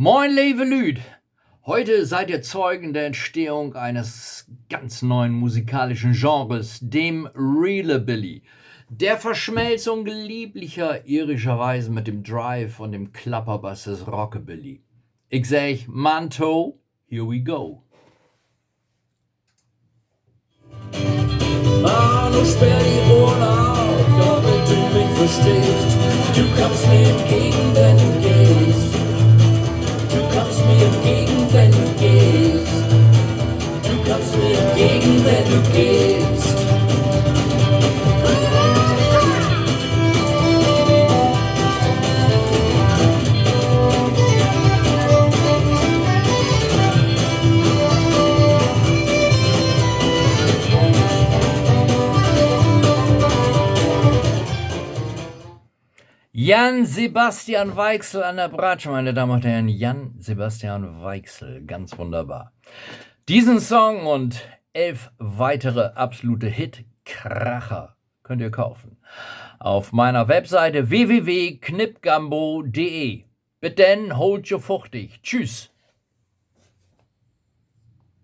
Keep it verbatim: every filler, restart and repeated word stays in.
Moin, leve Lüüd! Heute seid ihr Zeugen der Entstehung eines ganz neuen musikalischen Genres, dem Reelabilly. Der Verschmelzung lieblicher irischer Weise mit dem Drive und dem Klapperbass des Rockabilly. Ik segg Manto, here we go. Ah, nu sperr die Ohren auf, damit du mich verstehst. Du kommst mir entgegen, wenn du gehst. Du kommst mir entgegen, wenn du gehst. Du kommst mir entgegen, wenn du gehst. Jan Sebastian Weichsel an der Bratsche, meine Damen und Herren, Jan Sebastian Weichsel, ganz wunderbar. Diesen Song und elf weitere absolute Hitkracher könnt ihr kaufen auf meiner Webseite w w w knippgambo punkt d e. Bit denn, holt jo fuchtig. Tschüss.